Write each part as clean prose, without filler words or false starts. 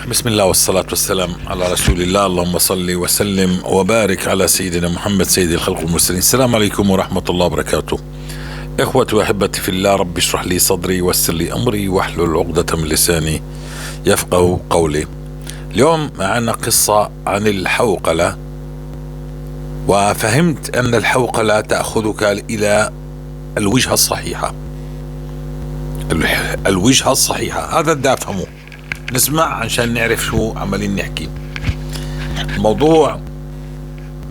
بسم الله والصلاة والسلام على رسول الله، اللهم صل وسلم وبارك على سيدنا محمد سيد الخلق والمرسلين. السلام عليكم ورحمة الله وبركاته. إخوتي وأحبتي في الله، رب اشرح لي صدري ويسر لي أمري واحلل عقدة من لساني يفقه قولي. اليوم معنا قصة عن الحوقلة، وفهمت أن الحوقلة تأخذك إلى الوجهة الصحيحة. الوجهة الصحيحة، هذا بدي أفهمه. نسمع عشان نعرف شو عمالين نحكي. الموضوع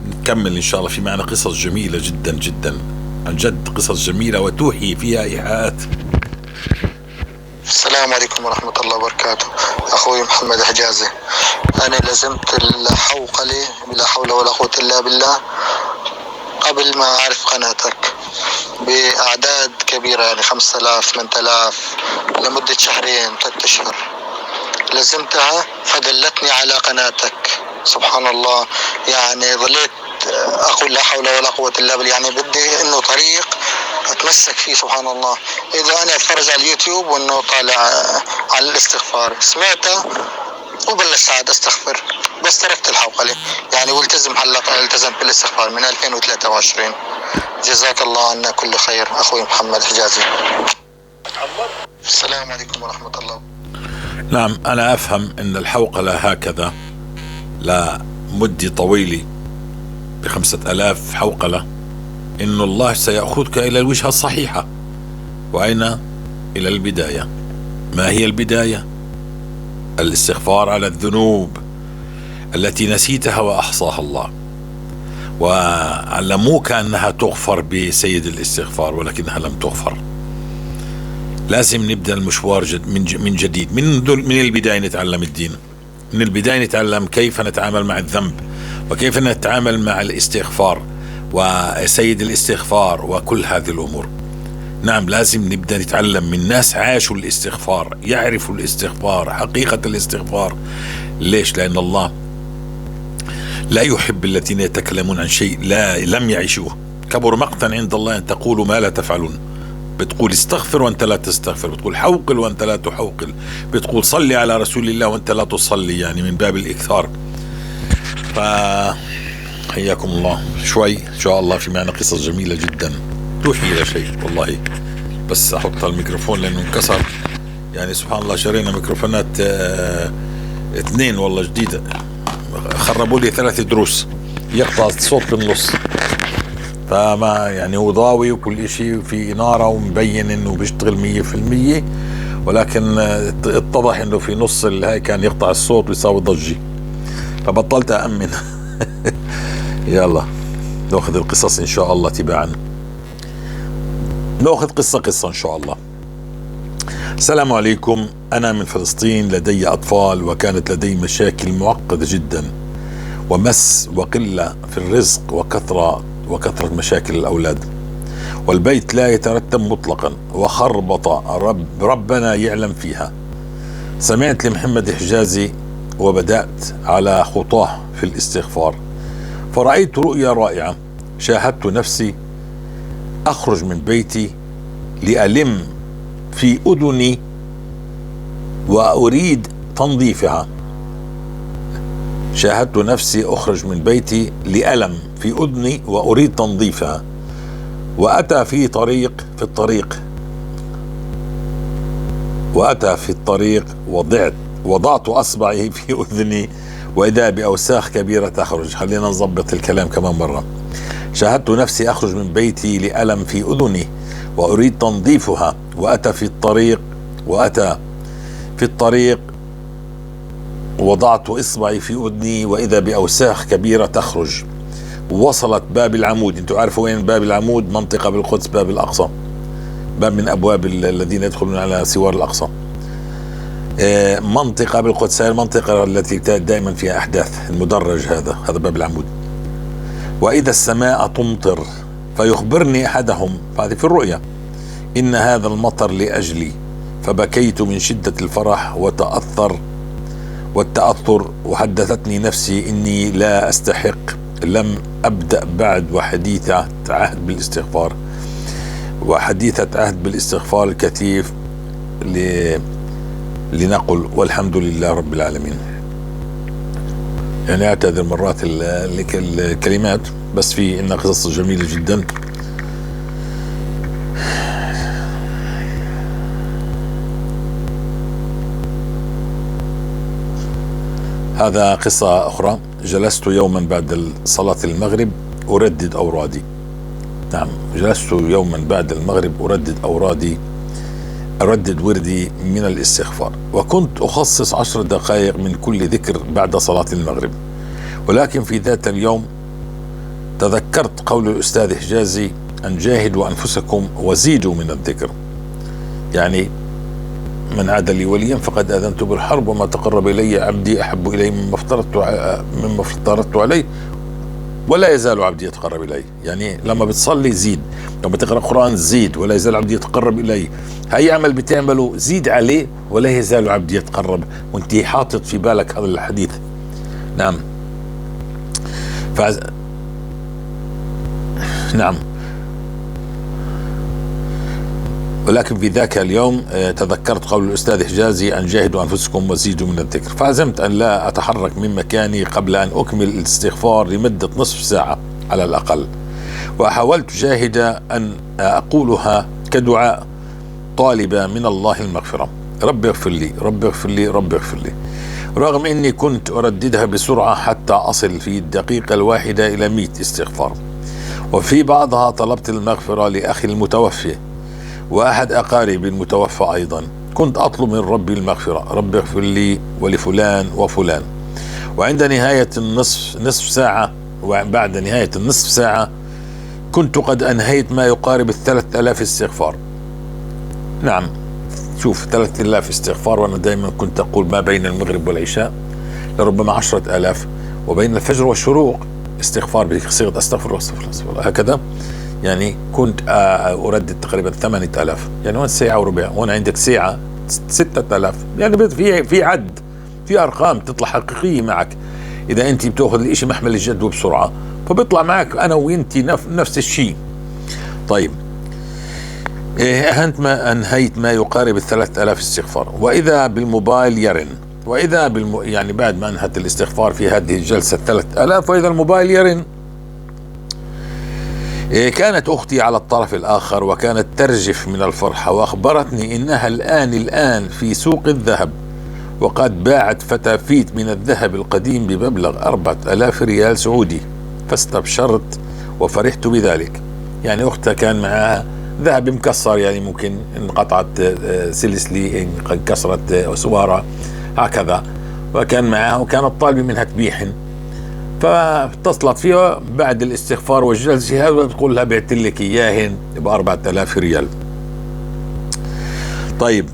نكمل إن شاء الله، في معنا قصص جميلة جدا جدا، عن جد قصص جميلة وتوحي فيها إيحاءات. السلام عليكم ورحمة الله وبركاته. أخوي محمد حجازي، أنا لزمت الحوقلة بلا حول ولا قوة إلا بالله قبل ما أعرف قناتك بأعداد كبيرة، يعني 5000 8000 لمدة شهرين 3 أشهر لزمتها، فدلتني على قناتك. سبحان الله، يعني ظليت أقول لا حول ولا قوة إلا بالله، يعني بدي إنه طريق أتمسك فيه. سبحان الله، إذا أنا أتفرج على اليوتيوب وإنه طالع على الاستغفار، سمعته وبلشت عاد أستغفر، بس تركت الحوقلة يعني، والتزم هلا، التزمت بالاستغفار من 2023. جزاك الله عنا كل خير أخوي محمد حجازي. السلام عليكم ورحمة الله. نعم، أنا أفهم أن الحوقلة هكذا لمدة طويلة ب5000 حوقلة، إن الله سيأخذك إلى الوجهة الصحيحة. وأين؟ إلى البداية. ما هي البداية؟ الاستغفار على الذنوب التي نسيتها وأحصاها الله، وعلموك أنها تغفر بسيد الاستغفار ولكنها لم تغفر. لازم نبدأ المشوار من جديد، من البداية نتعلم الدين، من البداية نتعلم كيف نتعامل مع الذنب، وكيف نتعامل مع الاستغفار وسيد الاستغفار وكل هذه الأمور. نعم، لازم نبدأ نتعلم من ناس عاشوا الاستغفار، يعرفوا الاستغفار، حقيقة الاستغفار. ليش؟ لأن الله لا يحب الذين يتكلمون عن شيء لم يعيشوه. كبر مقتا عند الله أن تقولوا ما لا تفعلون. بتقول استغفر وانت لا تستغفر، بتقول حوقل وانت لا تحوقل، بتقول صلي على رسول الله وانت لا تصلي، يعني من باب الإكثار. حياكم الله. شوي إن شاء الله في معنا قصص جميلة جدا توحي إلى شيء والله. بس أحط الميكروفون لأنه انكسر، يعني سبحان الله شرينا ميكروفونات 2 والله جديدة، خربوا لي 3 دروس، يقطع الصوت بالنص، فما يعني هو ضاوي وكل إشي وفي إنارة ومبين إنه بيشتغل 100%، ولكن اتضح إنه في نص الهاي كان يقطع الصوت ويساوي ضجة، فبطلت أأمن. يلا نأخذ القصص إن شاء الله تباعا، نأخذ قصة قصة إن شاء الله. السلام عليكم، أنا من فلسطين، لدي أطفال وكانت لدي مشاكل معقدة جدا ومس وقلة في الرزق وكثرة مشاكل الأولاد، والبيت لا يترتب مطلقا وخربط، ربنا يعلم فيها. سمعت لمحمد حجازي وبدأت على خطاه في الاستغفار، فرأيت رؤيا رائعة. شاهدت نفسي أخرج من بيتي لألم في أذني وأريد تنظيفها. شاهدت نفسي أخرج من بيتي لألم في أذني وأريد تنظيفها، وأتى في طريق في الطريق وأتى في الطريق وضعت أصبعي في أذني وإذا بأوساخ كبيرة تخرج. خلينا نظبط الكلام كمان مرة. شاهدت نفسي أخرج من بيتي لألم في أذني وأريد تنظيفها، وأتى في الطريق وضعت إصبعي في أذني وإذا بأوساخ كبيرة تخرج. وصلت باب العمود. انتوا عارفوا وين باب العمود؟ منطقة بالقدس، باب الأقصى، باب من أبواب الذين يدخلون على سوار الأقصى. منطقة بالقدس، هي المنطقة التي دائما فيها أحداث، المدرج هذا باب العمود. وإذا السماء تمطر فيخبرني أحدهم، هذه في الرؤيا، إن هذا المطر لأجلي، فبكيت من شدة الفرح والتأثر، وحدثتني نفسي إني لا أستحق، لم أبدأ بعد، وحديثة عهد بالاستغفار، وحديثة عهد بالاستغفار الكثيف لنقل والحمد لله رب العالمين. يعني أعتذر مرات الكلمات، بس في عندنا قصص جميلة جدا. هذا قصة أخرى. جلست يوما بعد صلاة المغرب أردد أورادي. نعم، جلست يوما بعد المغرب أردد أورادي، أردد وردي من الاستغفار، وكنت أخصص 10 دقائق من كل ذكر بعد صلاة المغرب. ولكن في ذات اليوم تذكرت قول الأستاذ حجازي أن جاهدوا أنفسكم وزيدوا من الذكر، يعني من عاد لي وليا فقد آذنته بالحرب، وما تقرب إلي عبدي أحب إلي مما افترضت عليه، ولا يزال عبدي يتقرب إلي. يعني لما بتصلي زيد، لما تقرأ قرآن زيد، ولا يزال عبدي يتقرب إلي. هاي عمل بتعمله زيد عليه ولا يزال عبدي يتقرب، وانت حاطط في بالك هذا الحديث. نعم. نعم. ولكن في ذاك اليوم تذكرت قول الأستاذ حجازي أن جاهدوا أنفسكم وزيدوا من الذكر، فعزمت أن لا أتحرك من مكاني قبل أن أكمل الاستغفار لمدة نصف ساعة على الأقل، وحاولت جاهدة أن أقولها كدعاء طالبة من الله المغفرة، رب اغفر لي، رب اغفر لي، رب اغفر لي، رغم أني كنت أرددها بسرعة حتى أصل في الدقيقة الواحدة إلى 100 استغفار. وفي بعضها طلبت المغفرة لأخي المتوفي وأحد أقاربي المتوفى أيضا. كنت أطلب من ربي المغفرة، رب اغفر لي ولفلان وفلان. وعند نهاية النصف ساعة، وبعد نهاية النصف ساعة كنت قد أنهيت ما يقارب 3000 استغفار. نعم، شوف 3000 استغفار، وأنا دائما كنت أقول ما بين المغرب والعشاء لربما 10,000، وبين الفجر والشروق استغفار بصيغة أستغفر الله أستغفر الله أستغفر الله هكذا. يعني كنت أردد تقريبا 8000، يعني هون ساعة وربع، هون عندك ساعة 6000، يعني في عد، في أرقام تطلع حقيقية معك. إذا أنت بتأخذ الإشي محمل الجد وبسرعة فبيطلع معك أنا وأنت نفس الشيء. طيب، أهنت ما أنهيت ما يقارب 3000 استغفار، وإذا بالموبايل يرن، وإذا يعني بعد ما أنهت الاستغفار في هذه الجلسة 3000 وإذا الموبايل يرن. كانت أختي على الطرف الآخر وكانت ترجف من الفرحة، وأخبرتني إنها الآن في سوق الذهب، وقد باعت فتافيت من الذهب القديم بمبلغ 4000 ريال سعودي، فاستبشرت وفرحت بذلك. يعني أختها كان معها ذهب مكسر، يعني ممكن انقطعت سلسلة، انكسرت سوارة هكذا، وكان معها وكانت طالبة منها تبيحن، فاتصلت فيها بعد الاستغفار والجلسة هذا بتقول لها بعت لك اياهن ب 4000 ريال. طيب،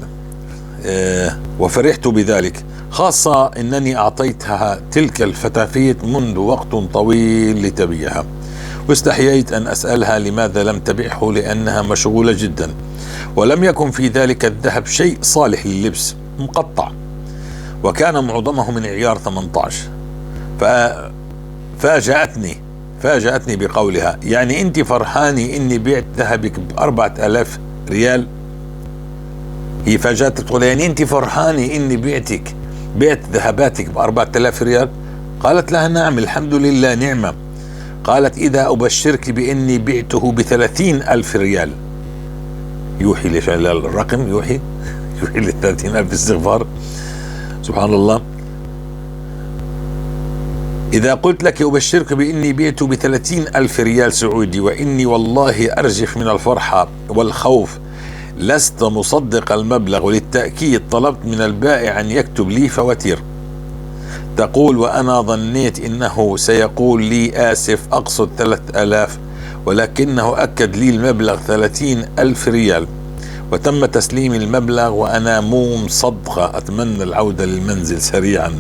وفرحت بذلك، خاصة انني اعطيتها تلك الفتافيت منذ وقت طويل لتبيعها، واستحييت ان اسالها لماذا لم تبعه لانها مشغولة جدا، ولم يكن في ذلك الذهب شيء صالح لللبس مقطع، وكان معظمه من عيار 18. فاجأتني بقولها يعني أنت فرحاني إني بعت ذهبك ب4000 ريال؟ هي فاجأت تقول يعني أنت فرحاني إني بعت ذهباتك ب4000 ريال؟ قالت لها نعم الحمد لله نعمة. قالت إذا أبشرك بإني بعته ب30,000 ريال. يوحي ليش الرقم يوحي ل30,000 استغفار، سبحان الله. إذا قلت لك أبشرك بإني بعت ب30,000 ريال سعودي وإني والله أرجف من الفرحة والخوف، لست مصدق المبلغ، وللتأكيد طلبت من البائع أن يكتب لي فواتير. تقول وأنا ظنيت إنه سيقول لي آسف أقصد 3000، ولكنه أكد لي المبلغ 30,000 ريال، وتم تسليم المبلغ وأنا مو مصدقة، أتمنى العودة للمنزل سريعا.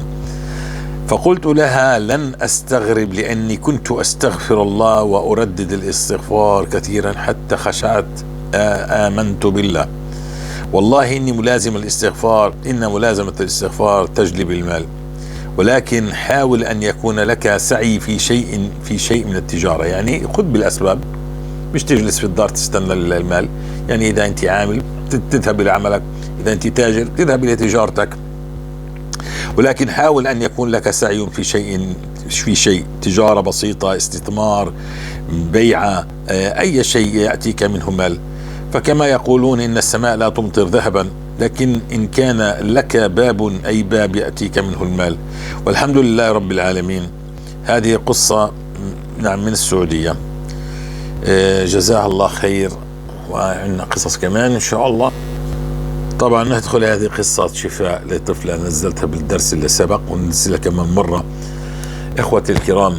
فقلت لها لن أستغرب لأني كنت أستغفر الله وأردد الاستغفار كثيرا حتى خشعت آمنت بالله، والله إني ملازم الاستغفار، إن ملازمة الاستغفار تجلب المال، ولكن حاول أن يكون لك سعي في شيء من التجارة، يعني خذ بالأسباب، مش تجلس في الدار تستنى المال. يعني إذا أنت عامل تذهب إلى عملك، إذا أنت تاجر تذهب إلى تجارتك، ولكن حاول أن يكون لك سعي في شيء، في شيء، تجارة بسيطة، استثمار، بيعة، أي شيء يأتيك منه مال. فكما يقولون إن السماء لا تمطر ذهبا، لكن إن كان لك باب أي باب يأتيك منه المال. والحمد لله رب العالمين. هذه قصة نعم من السعودية، جزاها الله خير. وعندنا قصص كمان إن شاء الله. طبعا ندخل هذه قصة شفاء لطفلة نزلتها بالدرس اللي سبق وننزلها كمان مرة. إخوتي الكرام،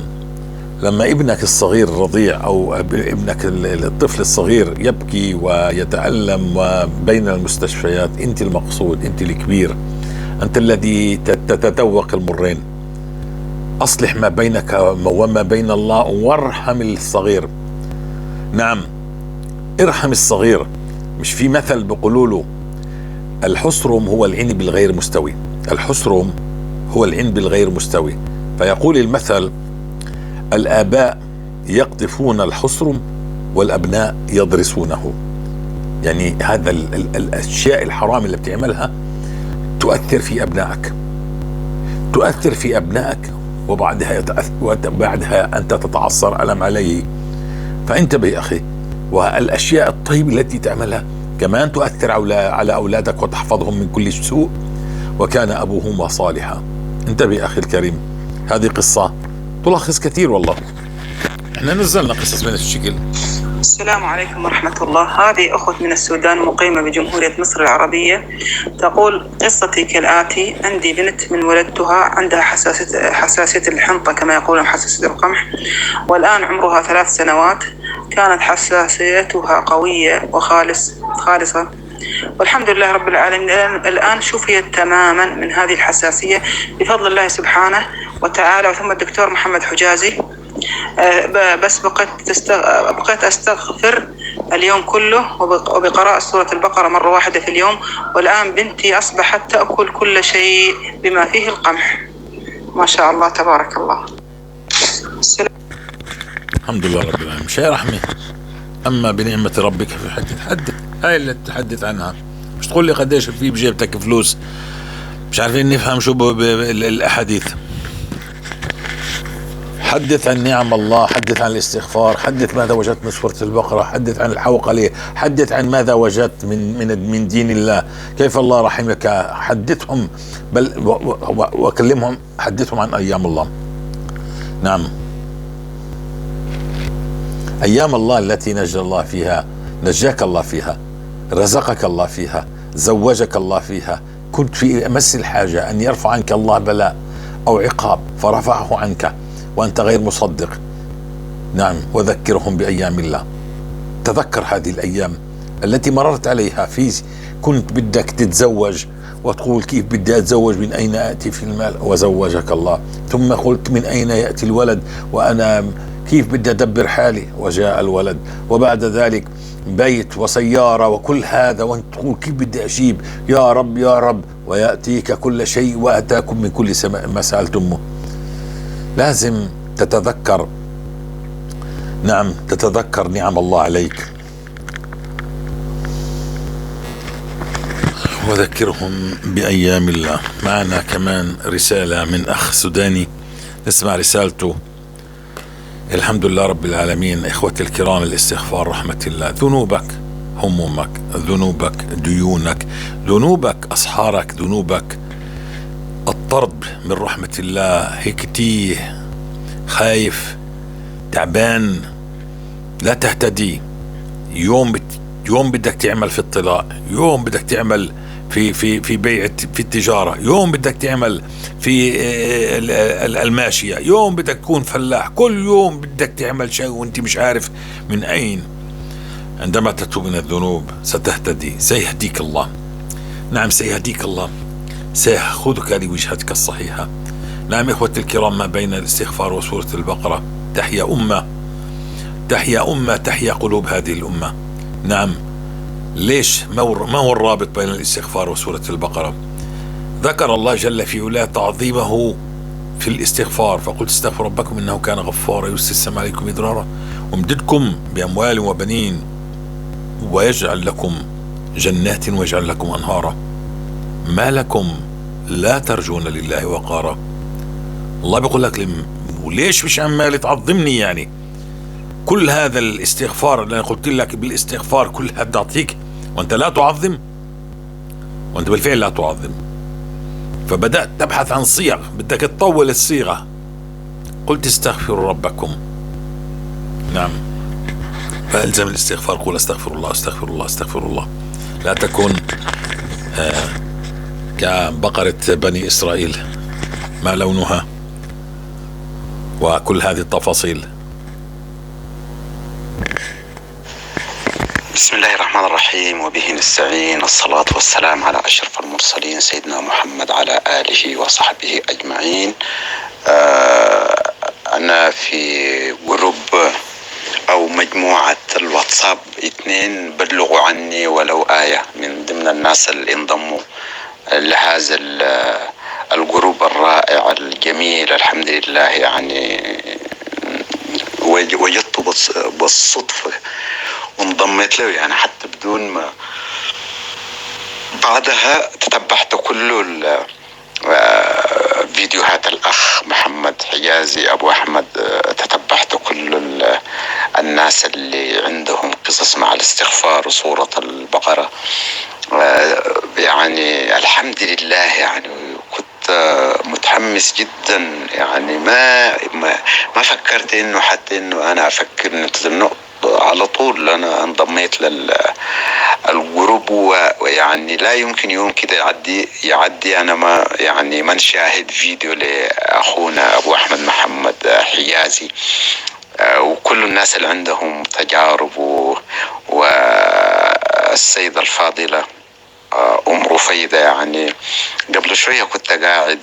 لما ابنك الصغير الرضيع أو ابنك الطفل الصغير يبكي ويتألم وبين المستشفيات، أنت المقصود، أنت الكبير، أنت الذي تتذوق المرين. أصلح ما بينك وما بين الله وارحم الصغير. نعم، ارحم الصغير. مش في مثل بيقولوا له الحصرم هو العنب الغير مستوي، الحصرم هو العنب الغير مستوي. فيقول المثل: الآباء يقطفون الحصرم والأبناء يدرسونه. يعني هذا الأشياء الحرام اللي بتعملها تؤثر في أبنائك، تؤثر في أبنائك، وبعدها أنت تتعصر ألم عليه. فانتبه أخي، والأشياء الطيبة التي تعملها كمان تؤثر على أولادك وتحفظهم من كل سوء. وكان أبوهما صالحا. انتبه أخي الكريم، هذه قصة تلخص كثير والله. احنا نزلنا قصص من الشكل. السلام عليكم ورحمة الله. هذه أخت من السودان مقيمة بجمهورية مصر العربية، تقول: قصتي كالآتي: عندي بنت من ولدتها عندها حساسية الحنطة كما يقولون، حساسية القمح، والآن عمرها 3 سنوات. كانت حساسيتها قوية وخالصة، والحمد لله رب العالمين. الآن شفيت تماما من هذه الحساسية بفضل الله سبحانه وتعالى وثم الدكتور محمد حجازي. بس بقيت أستغفر اليوم كله وبقراءة سورة البقرة مرة واحدة في اليوم، والآن بنتي أصبحت تأكل كل شيء بما فيه القمح، ما شاء الله تبارك الله. السلام. الحمد لله رب العالمين. شيء رحمة. أما بنعمة ربك فحدث. حدث، هاي اللي تحدث عنها، مش تقول لي قديش في بجيبتك فلوس، مش عارفين نفهم شو الأحاديث. حدث عن نعم الله، حدث عن الاستغفار، حدث ماذا وجدت من سورة البقرة، حدث عن الحوقلة، حدث عن ماذا وجدت من دين الله، كيف الله رحمك. حدثهم، بل وكلمهم، حدثهم عن أيام الله. نعم، أيام الله التي نجى الله فيها، نجاك الله فيها، رزقك الله فيها، زوجك الله فيها، كنت في أمس الحاجة أن يرفع عنك الله بلاء أو عقاب فرفعه عنك وأنت غير مصدق. نعم، وذكرهم بأيام الله. تذكر هذه الأيام التي مررت عليها، في كنت بدك تتزوج وتقول كيف بدي أتزوج، من أين أتي في المال، وزوجك الله. ثم قلت من أين يأتي الولد وأنا كيف بدي أدبر حالي، وجاء الولد. وبعد ذلك بيت وسيارة وكل هذا، وأنت تقول كيف بدي أجيب، يا رب يا رب، ويأتيك كل شيء وأتاكم من كل ما سألتمه. لازم تتذكر، نعم تتذكر نعم الله عليك. وذكرهم بأيام الله. معنا كمان رسالة من أخ سوداني، نسمع رسالته. الحمد لله رب العالمين. إخوتي الكرام، الاستغفار رحمة الله. ذنوبك همومك، ذنوبك ديونك، ذنوبك أسحارك، ذنوبك الطرد من رحمة الله. هيك تيه، خايف، تعبان، لا تهتدي. يوم بدك تعمل في الطلاء، يوم بدك تعمل في في في بيع في التجارة، يوم بدك تعمل في الماشية، يوم بدك تكون فلاح، كل يوم بدك تعمل شيء وانت مش عارف من أين. عندما تتوب من الذنوب ستهتدي، سيهديك الله. نعم سيهديك الله، سيأخذك لوجهتك الصحيحة. نعم إخوتي الكرام، ما بين الاستغفار وسورة البقرة تحيا أمة، تحيا أمة، تحيا قلوب هذه الأمة. نعم، ليش؟ ما هو الرابط بين الاستغفار وسورة البقرة؟ ذكر الله جل في علاه تعظيمه في الاستغفار، فقلت استغفر ربكم إنه كان غفارا يرسل السماء عليكم مدرارا ويمددكم بأموال وبنين ويجعل لكم جنات ويجعل لكم أنهارا. ما لكم لا ترجون لله وقارا. الله بيقول لك وليش مش عمال تعظمني؟ يعني كل هذا الاستغفار اللي أنا قلت لك بالاستغفار كل هذا أعطيك وأنت لا تعظم، وأنت بالفعل لا تعظم. فبدأت تبحث عن صيغ، بدك تطول الصيغة، قلت استغفروا ربكم. نعم، فالزم الاستغفار، قول استغفر الله استغفر الله استغفر الله. لا تكن كبقرة بني إسرائيل ما لونها وكل هذه التفاصيل. بسم الله الرحمن الرحيم، وبه نستعين، الصلاة والسلام على أشرف المرسلين سيدنا محمد على آله وصحبه أجمعين. أنا في جروب أو مجموعة الواتساب 2 بلغوا عني ولو آية، من ضمن الناس اللي انضموا لهذا الجروب الرائع الجميل الحمد لله. يعني وجدته بالصدفة وانضميت له، يعني حتى بدون ما بعدها تتبعت كل فيديوهات الأخ محمد حجازي أبو أحمد، تتبعت كل الناس اللي عندهم قصص مع الاستغفار وسورة البقرة. يعني الحمد لله، يعني كنت متحمس جدا، يعني ما فكرت إنه حتى إنه أنا أفكر إنه على طول أنا انضميت للجروب، ويعني لا يمكن يوم كده يعدي أنا ما يعني ما نشاهد فيديو لأخونا أبو أحمد محمد حجازي، وكل الناس اللي عندهم تجارب والسيدة الفاضلة أم رفيدة. يعني قبل شوية كنت قاعد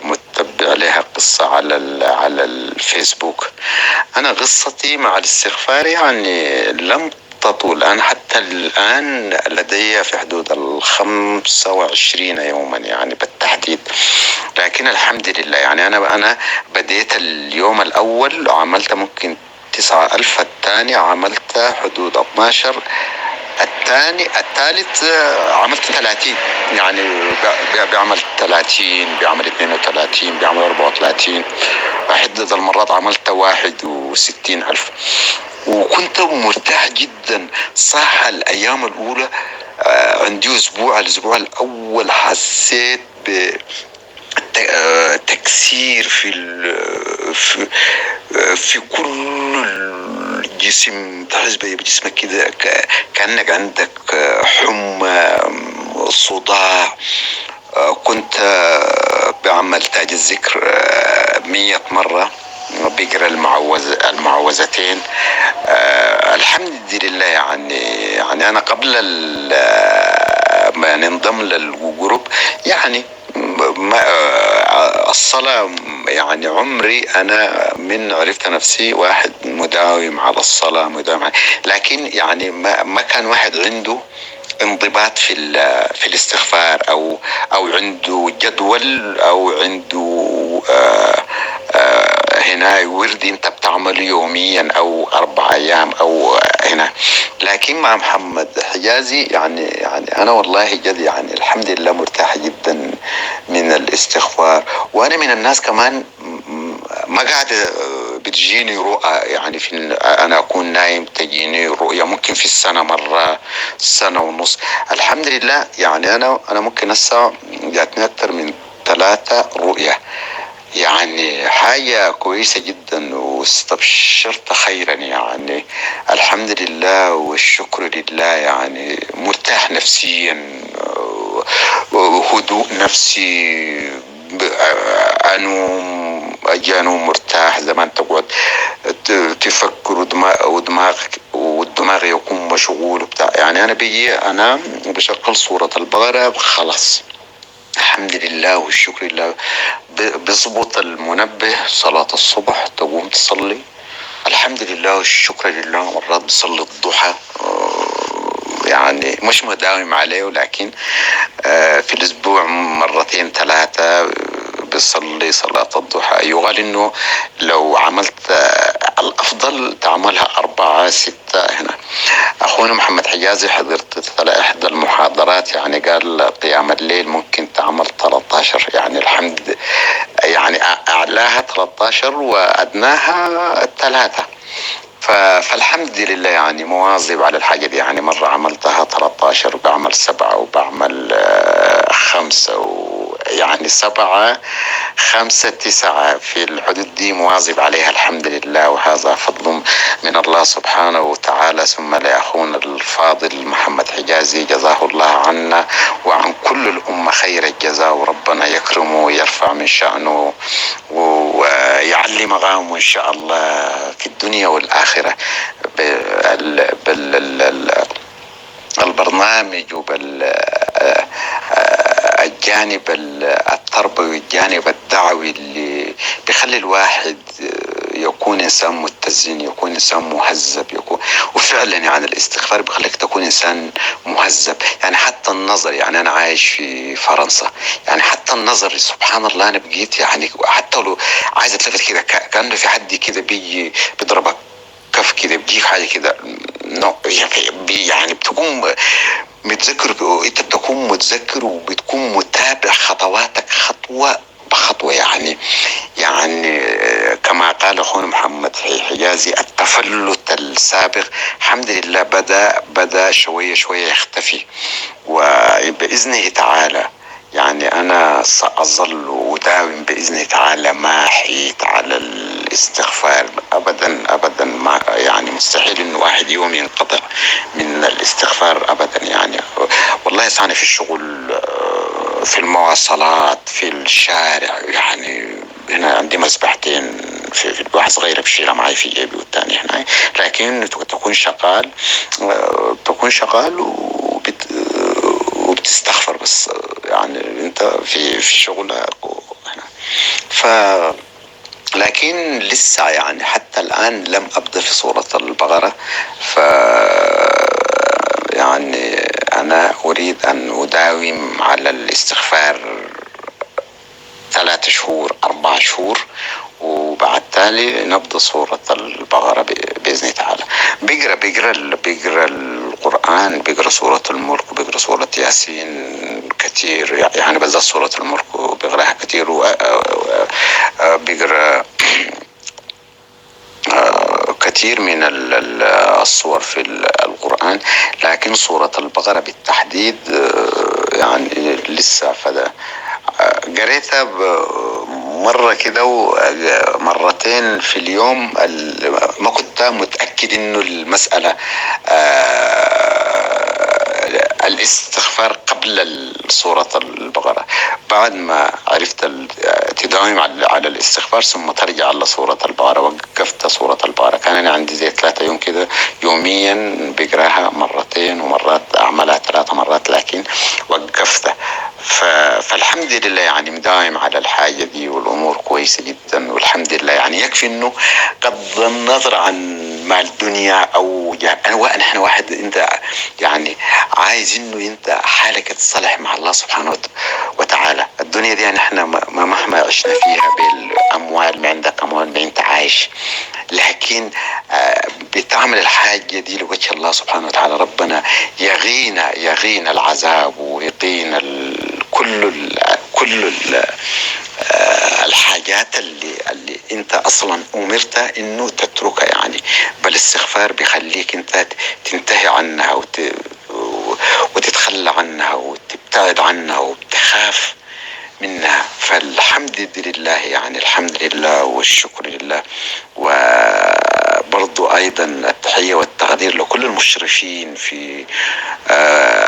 متبع لها قصة على الفيسبوك. أنا قصتي مع الاستغفار يعني لم تطول، أنا حتى الآن لدي في حدود 25 يوما يعني بالتحديد، لكن الحمد لله يعني أنا بديت اليوم الأول عملت ممكن 9000، الثاني عملت حدود 12، الثاني الثالث عملت 30، يعني بيعمل 30، بيعمل 32، بيعمل 34، عدة المرات عملت 61,000، وكنت مرتاح جدا. صح الأيام الأولى عندي أسبوع، الأسبوع الأول حسيت ب تكسير في كل الجسم، تحس بجسمك كده كأنك عندك حمى، صداع. كنت بعمل تاج الذكر 100 مرة، بقرأ المعوذتين. الحمد لله. يعني أنا قبل ما ننضم للجروب يعني ما الصلاة، يعني عمري أنا من عرفت نفسي واحد مداوم على الصلاة، مداوم، لكن يعني ما كان واحد عنده انضباط في الاستغفار أو عنده جدول أو عنده هنا ورد أنت بتعمله يوميا أو 4 أيام أو هنا. لكن مع محمد حجازي يعني أنا والله جد يعني الحمد لله مرتاح جدا من الاستغفار. وأنا من الناس كمان ما قاعد بتجيني رؤى، يعني في أنا أكون نايم تجيني رؤية ممكن في السنة مرة، سنة ونص. الحمد لله يعني أنا ممكن هسه جاتني أكثر من 3 رؤية، يعني حاجة كويسة جدا واستبشرت خيرا، يعني الحمد لله والشكر لله. يعني مرتاح نفسيا، وهدوء نفسي، أنوم أجي أنوم مرتاح. زمان تقعد تفكر ودماغك والدماغ يكون مشغول وبتاع. يعني أنا بيجي أنام وبشغل سورة البقرة خلاص الحمد لله والشكر لله. بظبط المنبه صلاة الصبح تقوم تصلي الحمد لله والشكر لله. مرات بصلي الضحى، يعني مش مداوم عليه، ولكن في الأسبوع 2 3 بصلي. بيصلي صلاة الضحى. يقال إنه لو عملت الأفضل تعملها 4 6 هنا. أخونا محمد حجازي حضرت إحدى المحاضرات، يعني قال قيام الليل ممكن تعمل 13، يعني الحمد يعني أعلاها 13 وأدناها 3. فالحمد لله يعني مواظب على الحاجة دي. يعني مرة عملتها 13 وبعمل 7 وبعمل 5 يعني 7 5 9 في الحدود دي مواظب عليها الحمد لله. وهذا فضل من الله سبحانه وتعالى ثم لأخونا الفاضل محمد حجازي، جزاه الله عنا وعن كل الأمة خير الجزاء، وربنا يكرمه ويرفع من شأنه ويعلي مقامه إن شاء الله في الدنيا والآخرة بالبرنامج وبال الجانب التربوي والجانب الدعوي اللي بيخلي الواحد يكون إنسان متزن، يكون إنسان مهذب، يكون وفعلا يعني الاستغفار بيخليك تكون إنسان مهذب. يعني حتى النظر، يعني أنا عايش في فرنسا، يعني حتى النظر سبحان الله أنا بقيت يعني حتى لو عايز أتلفت كده كأنه في حد كده بيجي بيضربك كف كده، بيجيك حاجة كده، يعني بتكون متذكر، انت بتكون متذكر وبتكون متابع خطواتك خطوة بخطوة. يعني كما قال أخونا محمد حجازي التفلت السابق الحمد لله بدأ شوية شوية يختفي، وبإذنه تعالى يعني أنا سأظل أداوم بإذنه تعالى ما حيت على الاستغفار أبدا أبدا، ما يعني مستحيل إنه واحد يوم ينقطع من الاستغفار أبدا. يعني والله صانع في الشغل، في المواصلات، في الشارع، يعني هنا عندي مسبحتين في واحد صغيرة بشيلها معي في جيبي والثاني هنا، لكن تكون شغال، تكون شغال وبتستغفر بس، يعني انت في شغلك هنا. لكن لسه يعني حتى الآن لم أبدأ في سورة البقرة، يعني أنا أريد أن أداوم على الاستغفار 3 شهور 4 شهور، وبعد تالي نبدأ سورة البقرة بإذن تعالى. بقرأ القرآن، بقرأ سورة الملك، بقرأ سورة ياسين كثير، يعني بالذات سورة الملك بقرأها كثير، وبقرأ كثير من الصور في القرآن، لكن سورة البقرة بالتحديد يعني لسه فدا قريتها مرة كده ومرتين في اليوم. ما كنت متأكد إنه المسألة الاستغفار قبل سورة البقرة. بعد ما عرفت تداوم على الاستغفار ثم ترجع على سورة البقرة، وقفت سورة البقرة. كان أنا عندي زي 3 يوم كده يوميا بقراها مرتين ومرات أعملها 3 مرات، لكن وقفتها. فالحمد لله يعني مداوم على الحاجة دي والأمور كويسة جدا والحمد لله. يعني يكفي إنه غض النظر عن مال الدنيا أو نحن واحد أنت يعني عايز إنه أنت حالك تصلح مع الله سبحانه وتعالى. الدنيا دي يعني إحنا مهما عشنا فيها بالأموال، ما عندك أموال ما أنت عايش، لكن بتعمل الحاجة دي لوجه الله سبحانه وتعالى. ربنا يغينا العذاب ويقينا كل الحاجات اللي انت اصلا امرت انه تتركها. يعني بل الاستغفار بيخليك انت تنتهي عنها وتتخلى عنها وتبتعد عنها وتخاف منها. فالحمد لله، يعني الحمد لله والشكر لله. وبرضو أيضا التحية والتقدير لكل المشرفين في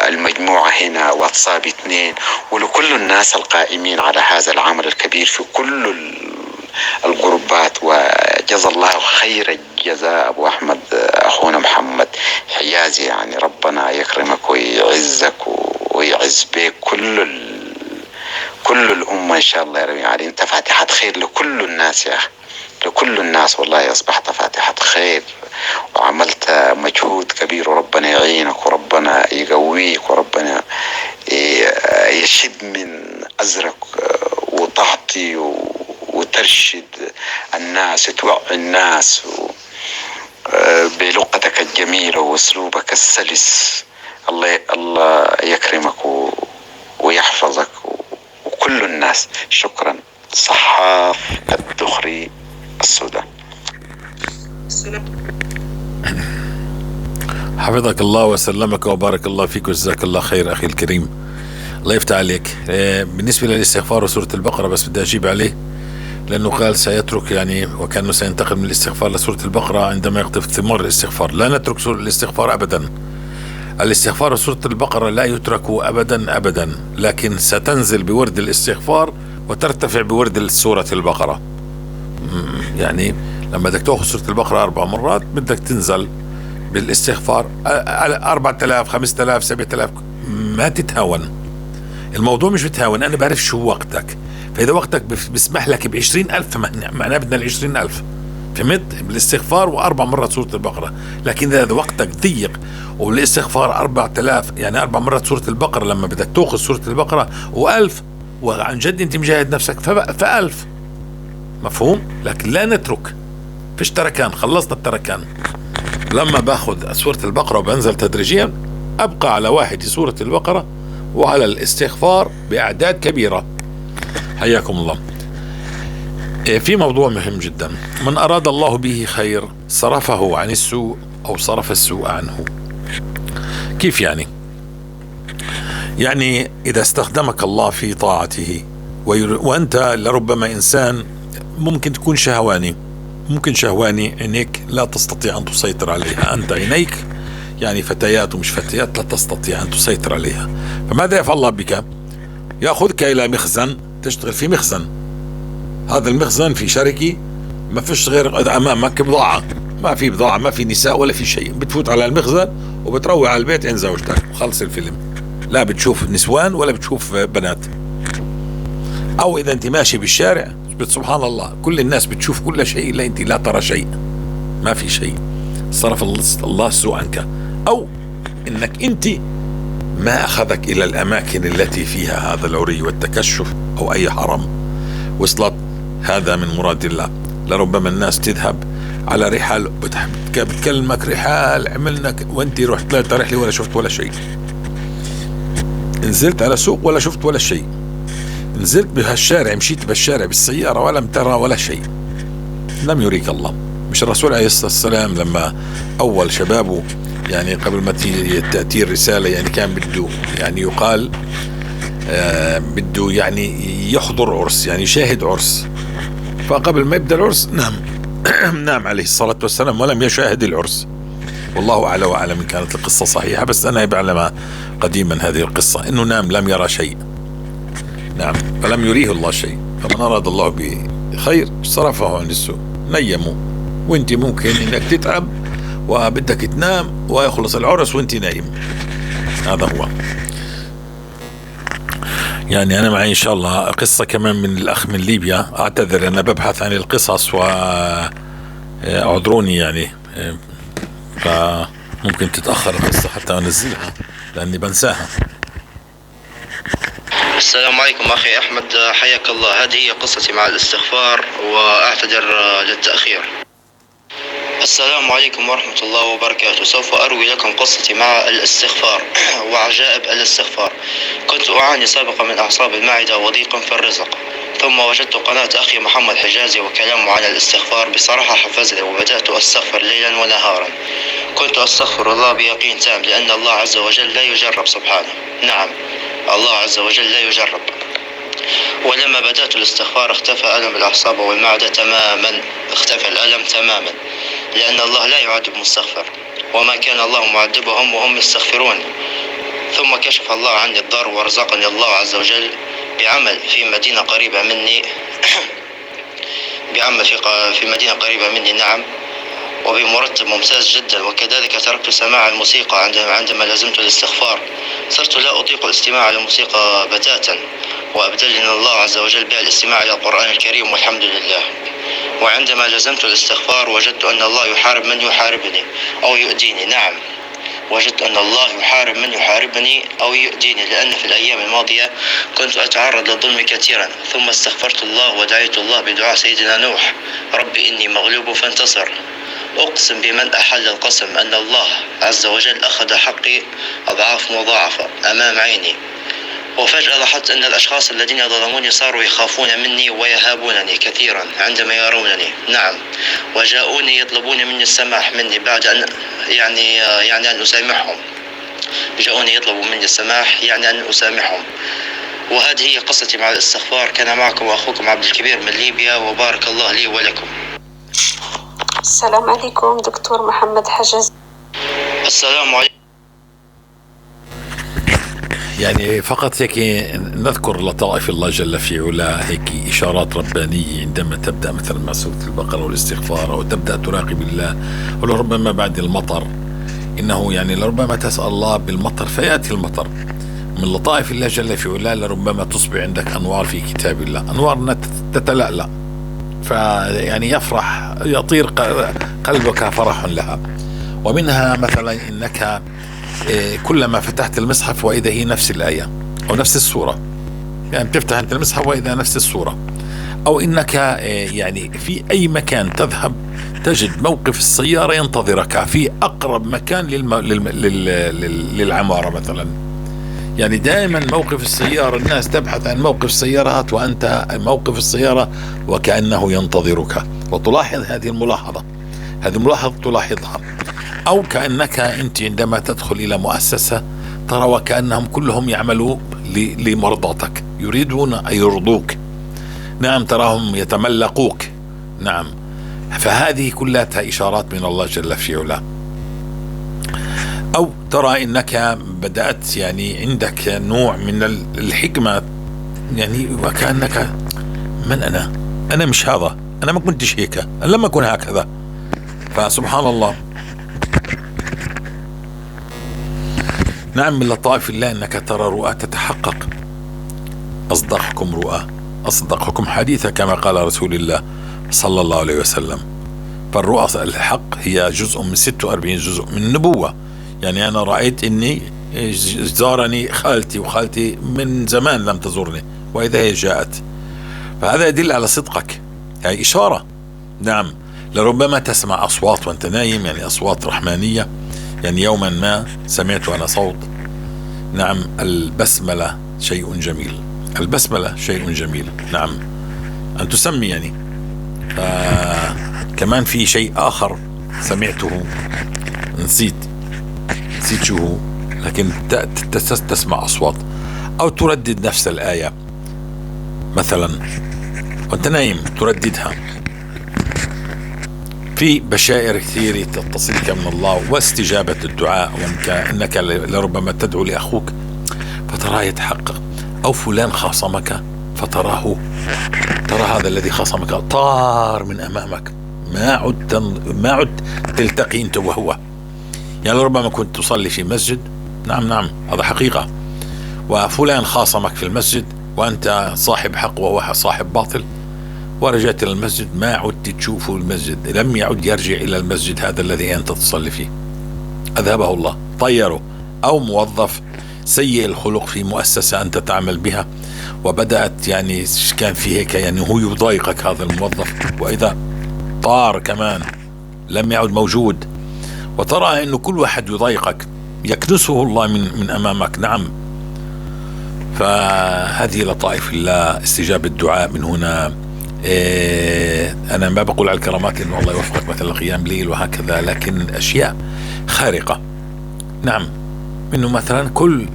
المجموعة هنا واتساب 2، ولكل الناس القائمين على هذا العمل الكبير في كل الجروبات. وجزا الله خير الجزاء أبو أحمد أخونا محمد حجازي، يعني ربنا يكرمك ويعزك ويعز بك كل الأمة إن شاء الله يا رب. يعني أنت فاتحة خير لكل الناس يا أخي، لكل الناس والله أصبحت فاتحة خير وعملت مجهود كبير، وربنا يعينك وربنا يقويك وربنا يشد من أزرك وتعطي وترشد الناس وتوعي الناس و بلغتك الجميلة وأسلوبك السلس. الله يكرمك ويحفظك وكل الناس. شكرا. صحاف الدخري، السودان. السلام. حفظك الله وسلمك وبارك الله فيك وجزاك الله خير أخي الكريم، الله يفتح عليك. بالنسبة للاستغفار وسورة البقرة بس بدي أجيب عليه، لأنه قال سيترك يعني وكأنه سينتقل من الاستغفار لسورة البقرة عندما يقطف ثمار الاستغفار. لا نترك سورة الاستغفار أبدا، الاستغفار وسورة البقرة لا يترك أبدا أبدا، لكن ستنزل بورد الاستغفار وترتفع بورد سورة البقرة. يعني لما بدك تأخذ سورة البقرة 4 مرات بدك تنزل بالاستغفار 4000 5000 7000. ما تتهاون، الموضوع مش بتهاون. أنا بعرف شو وقتك، فإذا وقتك بسمح لك ب20,000 معناه بدنا 20,000، فهمت؟ بالاستغفار و4 مرات سورة البقرة. لكن إذا وقتك ضيق وبالاستغفار 4000، يعني 4 مرات سورة البقرة لما بدك تأخذ سورة البقرة و1000، وعن جد أنت مجاهد نفسك ف1000، مفهوم؟ لكن لا نترك، فيش تركان، خلصنا التركان. لما باخذ سورة البقرة وبنزل تدريجيا أبقى على 1 سورة البقرة وعلى الاستغفار بأعداد كبيرة. حياكم الله. في موضوع مهم جدا، من أراد الله به خير صرفه عن السوء أو صرف السوء عنه. كيف يعني؟ يعني إذا استخدمك الله في طاعته وأنت لربما إنسان ممكن تكون شهواني، ممكن شهواني عينيك لا تستطيع أن تسيطر عليها، أنت عينيك يعني فتيات ومش فتيات لا تستطيع أن تسيطر عليها. فماذا يفعل الله بك؟ يأخذك إلى مخزن، تشتغل في مخزن، هذا المخزن في شركة ما فيش غير أمامك بضاعة، ما في بضاعة، ما في نساء ولا في شيء، بتفوت على المخزن وبتروح على البيت عند زوجتك وخلص الفيلم، لا بتشوف نسوان ولا بتشوف بنات. أو إذا أنت ماشي بالشارع سبحان الله كل الناس بتشوف كل شيء إلا أنت لا ترى شيء، ما في شيء، صرف الله السوء عنك. أو إنك أنت ما أخذك إلى الأماكن التي فيها هذا العري والتكشف أو أي حرام، وصلت. هذا من مراد الله. لربما الناس تذهب على رحال، بتكلمك رحال عملنا وانت رحت طلعت رحلة ولا شفت ولا شيء، نزلت على سوق ولا شفت ولا شيء، نزلت بهالشارع، مشيت بالشارع بالسيارة ولم ترى ولا شيء، لم يريك الله. مش الرسول عليه الصلاة والسلام لما أول شبابه يعني قبل ما تأتي الرسالة يعني كان بده يعني يقال بده يعني يحضر عرس، يعني يشاهد عرس، فقبل ما يبدأ العرس نام نام عليه الصلاة والسلام ولم يشاهد العرس. والله أعلى وأعلم إن كانت القصة صحيحة، بس أنا بعلمها قديما هذه القصة، إنه نام لم يرى شيء، نعم، فلم يريه الله شيء. فمن أراد الله به خير صرفه عن السوء، نيمه. وانت ممكن إنك تتعب وبدك تنام ويخلص العرس وانت نايم. هذا هو. يعني أنا معي إن شاء الله قصة كمان من الأخ من ليبيا. أعتذر أنا ببحث عن القصص وأعذروني يعني، فممكن تتأخر القصة حتى أنزلها لأني بنساها. السلام عليكم أخي أحمد، حياك الله. هذه هي قصتي مع الاستغفار وأعتذر للتأخير. السلام عليكم ورحمة الله وبركاته. سوف أروي لكم قصتي مع الاستغفار وعجائب الاستغفار. كنت أعاني سابقا من أعصاب المعدة وضيق في الرزق، ثم وجدت قناة أخي محمد حجازي وكلامه عن الاستغفار. بصراحة حفزني وبدأت أستغفر ليلا ونهارا. كنت أستغفر الله بيقين تام، لأن الله عز وجل لا يجرب سبحانه. نعم، الله عز وجل لا يجرب. ولما بدأت الاستغفار اختفى ألم الأعصاب والمعدة تماما، اختفى الألم تماما، لأن الله لا يعذب مستغفر، وما كان الله معذبهم وهم يستغفرون. ثم كشف الله عني الضر ورزقني الله عز وجل بعمل في مدينة قريبة مني بعمل في مدينة قريبة مني، نعم، وبمرتب ممتاز جدا. وكذلك تركت سماع الموسيقى عندما لزمت الاستغفار. صرت لا أطيق الاستماع للموسيقى بتاتا، وأبدلني الله عز وجل بها الاستماع إلى القرآن الكريم والحمد لله. وعندما لزمت الاستغفار وجدت أن الله يحارب من يحاربني أو يؤذيني، نعم، وجدت أن الله يحارب من يحاربني أو يؤذيني، لأن في الأيام الماضية كنت أتعرض للظلم كثيرا. ثم استغفرت الله ودعيت الله بدعاء سيدنا نوح: ربي إني مغلوب فانتصر. أقسم بمن أحل القسم أن الله عز وجل أخذ حقي أضعاف مضاعفة أمام عيني. وفجأة لاحظت أن الأشخاص الذين ظلموني صاروا يخافون مني ويهابونني كثيرا عندما يرونني، نعم، وجاءوني يطلبون مني السماح مني بعد أن يعني أن أسامحهم. جاءوني يطلبوا مني السماح يعني أن أسامحهم. وهذه هي قصتي مع الاستغفار. كان معكم أخوكم عبد الكبير من ليبيا، وبارك الله لي ولكم. السلام عليكم دكتور محمد حجاز. السلام عليكم. يعني فقط هيك نذكر لطائف الله جل في علاه، هيك إشارات ربانية عندما تبدأ مثلا مع سورة البقرة والاستغفار، أو تبدأ تراقب الله، ولربما بعد المطر إنه يعني لربما تسأل الله بالمطر فيأتي المطر. من لطائف الله جل في علاه لربما تصبح عندك أنوار في كتاب الله، أنوار تتلألأ، فيعني يفرح يطير قلبك فرح لها. ومنها مثلا إنك كلما فتحت المصحف وإذا هي نفس الآية أو نفس السورة، يعني بتفتح أنت المصحف وإذا نفس السورة، أو إنك يعني في أي مكان تذهب تجد موقف السيارة ينتظرك في أقرب مكان للعمارة مثلا. يعني دائما موقف السيارة، الناس تبحث عن موقف السيارات وأنت موقف السيارة وكأنه ينتظرك. وتلاحظ هذه الملاحظة، هذه الملاحظة تلاحظها. أو كأنك أنت عندما تدخل إلى مؤسسة ترى وكأنهم كلهم يعملوا لمرضاتك، يريدون أن يرضوك، نعم، تراهم يتملقوك، نعم. فهذه كلها إشارات من الله جل في علاه. أو ترى إنك بدأت يعني عندك نوع من الحكمة، يعني وكأنك من أنا؟ أنا مش هذا، أنا ما كنتش هيك، أنا لم أكن هكذا. فسبحان الله. نعم، من لطائف الله أنك ترى رؤى تتحقق. أصدقكم رؤى أصدقكم حديثا، كما قال رسول الله صلى الله عليه وسلم. فالرؤى الحق هي جزء من 46 جزء من النبوة. يعني أنا رأيت أني زارني خالتي، وخالتي من زمان لم تزورني، وإذا هي جاءت، فهذا يدل على صدقك، يعني إشارة. نعم، لربما تسمع أصوات وأنت نايم، يعني أصوات رحمانية. يعني يوما ما سمعت أنا صوت، نعم، البسملة شيء جميل، البسملة شيء جميل، نعم، أن تسمي يعني. كمان في شيء آخر سمعته نسيت شو هو، لكن تسمع أصوات أو تردد نفس الآية مثلا وأنت نايم ترددها. في بشائر كثيرة تتصلك من الله واستجابة الدعاء، وإنك لربما تدعو لأخوك فتراه يتحقق، أو فلان خاصمك فتراه، ترى هذا الذي خاصمك طار من أمامك، ما عد تلتقي أنت وهو. يعني ربما كنت تصلي في مسجد، نعم نعم هذا حقيقة، وفلان خاصمك في المسجد وأنت صاحب حق وهو صاحب باطل، ورجعت إلى المسجد ما عدت تشوفه المسجد، لم يعد يرجع إلى المسجد هذا الذي أنت تصلي فيه، أذهبه الله، طيره. أو موظف سيء الخلق في مؤسسة أنت تعمل بها، وبدأت يعني كان في هيك، يعني هو يضايقك هذا الموظف، وإذا طار كمان لم يعد موجود، وترى أنه كل واحد يضايقك يكنسه الله من أمامك. نعم، فهذه لطائف الله، استجابة الدعاء من هنا. أنا ما بقول على الكرامات إنه الله يوفقك مثلا قيام ليل وهكذا، لكن أشياء خارقة. نعم، إنه مثلا كل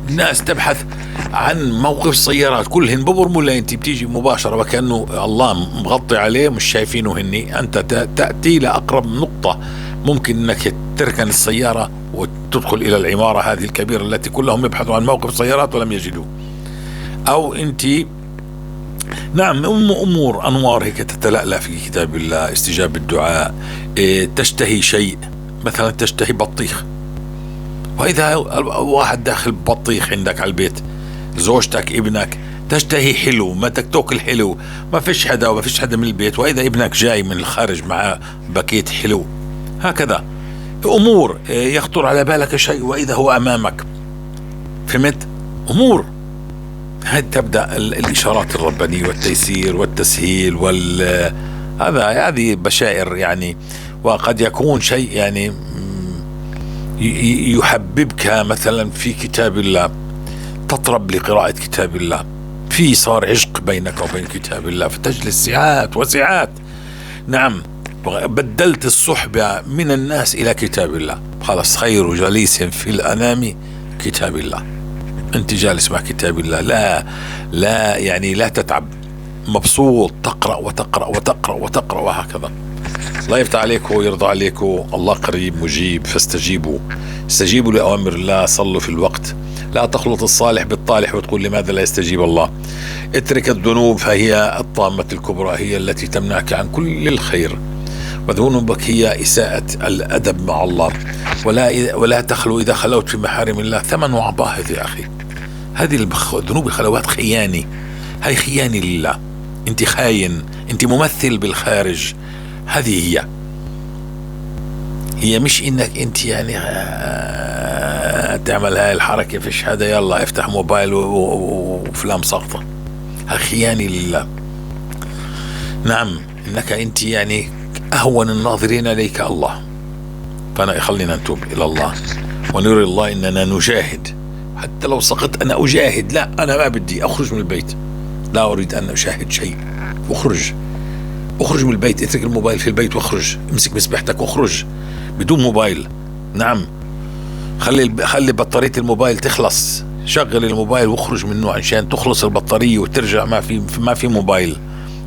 الناس تبحث عن موقف السيارات كلهن ببرموا، لا أنت بتيجي مباشرة وكأنه الله مغطي عليه، مش شايفينه هني. أنت تأتي لأقرب نقطة ممكن أنك تركن السيارة وتدخل إلى العمارة هذه الكبيرة التي كلهم يبحثوا عن موقف سيارات ولم يجدوه. أو أنت، نعم، أمور أنوار هيك تتلألأ في كتاب الله، استجابة الدعاء. تشتهي شيء مثلا، تشتهي بطيخ، وإذا واحد داخل بطيخ عندك على البيت، زوجتك، ابنك، تشتهي حلو، ما تاكل حلو، ما فيش حدا وما فيش حدا من البيت، وإذا ابنك جاي من الخارج مع باكيت حلو، هكذا. أمور يخطر على بالك شيء وإذا هو أمامك. فهمت؟ أمور هذه تبدأ الإشارات الربانية والتيسير والتسهيل هذا، هذه بشائر يعني. وقد يكون شيء يعني يحببك مثلا في كتاب الله، تطرب لقراءة كتاب الله، في صار عشق بينك وبين كتاب الله فتجلس ساعات وساعات. نعم، بدلت الصحبة من الناس إلى كتاب الله، خلاص خير جليس في الأنام كتاب الله. أنت جالس مع كتاب الله، لا لا يعني لا تتعب، مبسوط، تقرأ وتقرأ وتقرأ وتقرأ وهكذا. الله يفتح عليكم ويرضى عليكم، الله قريب مجيب، فاستجيبوا، استجيبوا لأوامر الله، صلوا في الوقت، لا تخلط الصالح بالطالح وتقول لماذا لا يستجيب الله. اترك الذنوب فهي الطامة الكبرى، هي التي تمنعك عن كل الخير، وذنوبك هي إساءة الأدب مع الله. ولا تخلو إذا خلوت في محارم الله ثمن وعباهظ يا أخي. هذه الذنوب الخلوات خيانة، هي خيانة لله، أنت خاين، أنت ممثل بالخارج. هذه هي مش إنك أنت يعني تعمل هاي الحركة فيش هذا، يلا افتح موبايل وفلام ساقطة، خيانة لله. نعم، إنك أنت يعني أهون الناظرين إليك الله. فأنا خلينا نتوب إلى الله ونري الله إننا نجاهد، حتى لو سقطت أنا أجاهد، لا أنا ما بدي أخرج من البيت، لا أريد أن أشاهد شيء، أخرج، أخرج من البيت، اترك الموبايل في البيت واخرج، امسك مسبحتك واخرج بدون موبايل. نعم، خلي بطارية الموبايل تخلص، شغل الموبايل واخرج منه عشان تخلص البطارية وترجع ما في موبايل،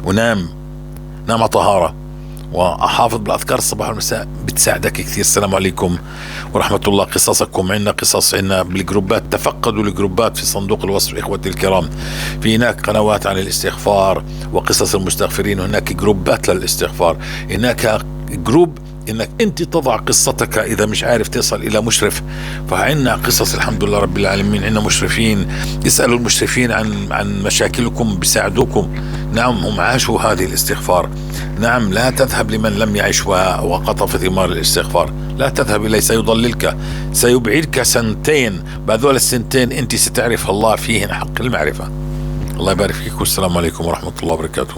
ونام، نام طهارة، وأحافظ بالأذكار الصباح والمساء، بتساعدك كثير. السلام عليكم ورحمة الله. قصصكم عندنا، قصص عندنا بالجروبات، تفقدوا الجروبات في صندوق الوصف إخوتي الكرام، في هناك قنوات عن الاستغفار وقصص المستغفرين، هناك جروبات للاستغفار، هناك جروب انك انت تضع قصتك اذا مش عارف تصل الى مشرف. فعندنا قصص الحمد لله رب العالمين، عندنا مشرفين، اسالوا المشرفين عن مشاكلكم بيساعدوكم. نعم، هم عاشوا هذه الاستغفار. نعم، لا تذهب لمن لم يعش وقطف ثمار الاستغفار، لا تذهب اليه، سيضللك، سيبعدك سنتين، بعد السنتين انت ستعرف الله فيهن حق المعرفة. الله يبارك فيك، والسلام عليكم ورحمة الله وبركاته.